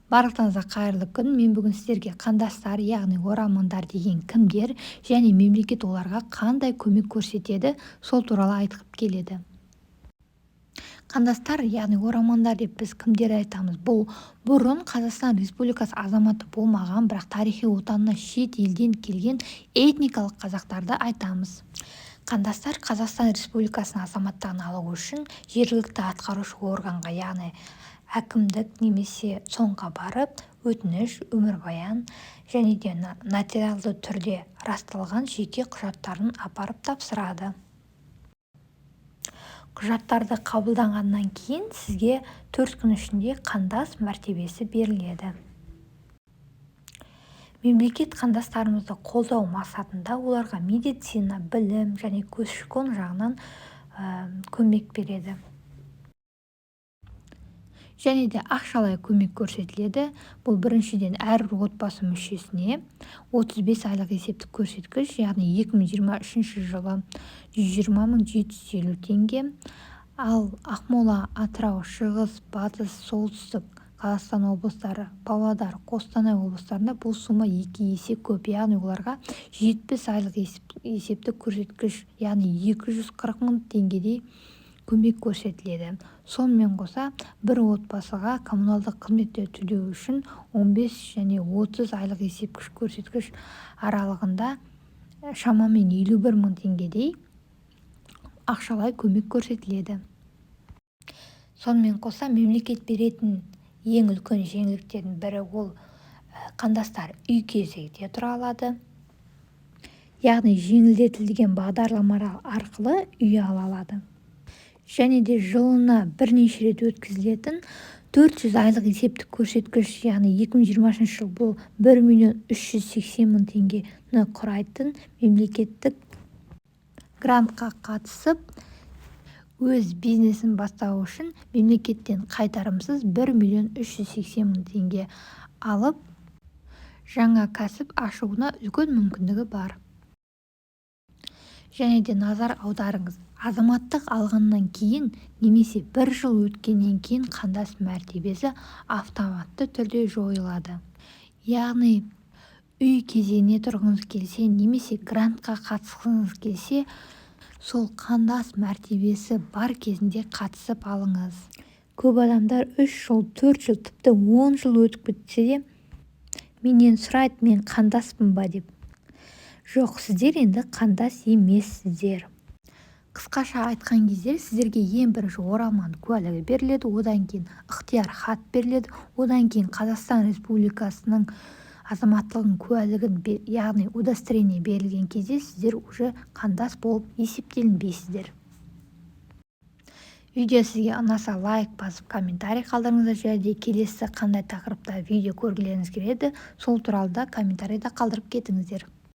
Барлықтарыңызға қайырлы күн! Мен бүгін сіздерге қандастар, яғни оралмандар деген кімдер және мемлекет оларға қандай көмек көрсетеді, сол туралы айтқым келеді. Қандастар, яғни оралмандар деп біз кімдерді айтамыз? Бұл бұрын Қазақстан Республикасы азаматы болмаған, бірақ тарихи отанына шет елден келген этникалық қазақтарды айтамыз. Қандастар Қазақстан Республикасының азаматтығын алу үшін жергілікті атқарушы органға, яғни әкімдік немесе ЦОНға барып, өтініш, өмірбаян және де нотариалды түрде расталған жеке құжаттарын апарып тапсырады. Құжаттарды қабылданғаннан кейін сізге 4 күн ішінде қандас мәртебесі беріледі. Мемлекет қандастарымызды қолдау мақсатында оларға медицина, білім және көші-қон жағынан көмек береді және де ақшалай көмек көрсетіледі. Бұл, біріншіден, әрбір отбасы мүшесіне 35 айлық есептік көрсеткіш, яғни 2023 жылы 120 750 теңге. Ал Ақмола, Атырау, Шығыс, Батыс, Солтүстік Қазақстан облыстары, Павлодар, Қостанай облыстарында бұл сома 2 есе көп, яғни оларға 70 айлық есептік көрсеткіш, яғни 240 мың теңгедей көмек көрсетіледі. Сонымен қоса, бір отбасыға коммуналдық қызметтер төлеу үшін 15 және 30 айлық есептік көрсеткіш аралығында шамамен 51 мың теңгедей ақшалай көмек көрсетіледі. Сонымен қоса, мемлекет беретін ең үлкен жеңілдіктердің бірі ол қандастар үй кезегінде тұра алады, яғни жеңілдетілген бағдарламалар арқылы үй ала алады. Және де жылына бірнеше рет өткізілетін 400 айлық есептік көрсеткіш, яғни 2020 жыл бұл 1 миллион 380 мың теңгені құрайтын мемлекеттік грантқа қатысып, өз бизнесін бастау үшін мемлекеттен қайтарымсыз 1 миллион 380 мың теңге алып, жаңа кәсіп ашуына үлкен мүмкіндігі бар. Және де назар аударыңыз: азаматтық алғаннан кейін немесе бір жыл өткеннен кейін қандас мәртебесі автоматты түрде жойылады. Яғни үй кезегіне тұрғыңыз келсе немесе грантқа қатысқыңыз келсе, сол қандас мәртебесі бар кезінде қатысып алыңыз. Көп адамдар 3 жыл, 4 жыл, тіпті 10 жыл өтіп кетсе де, менен сұрайды: «Мен қандаспын ба?» – деп. Жоқ, сіздер енді қандас емессіздер. Қысқаша айтқан кезде, сіздерге ең бірінші оралман куәлігі беріледі, одан кейін ықтияр хат беріледі, одан кейін Қазақстан Республикасының азаматтығының куәлігін, яғни удостоверение берілген кезде сіздер уже қандас болып есептелінбейсіздер. Видео сізге ұнаса, лайк басып, комментарий қалдырыңыздар және де келесі қандай тақырыпта видео көргілеріңіз келеді, сол туралы да комментарийда қалдырып кетіңіздер.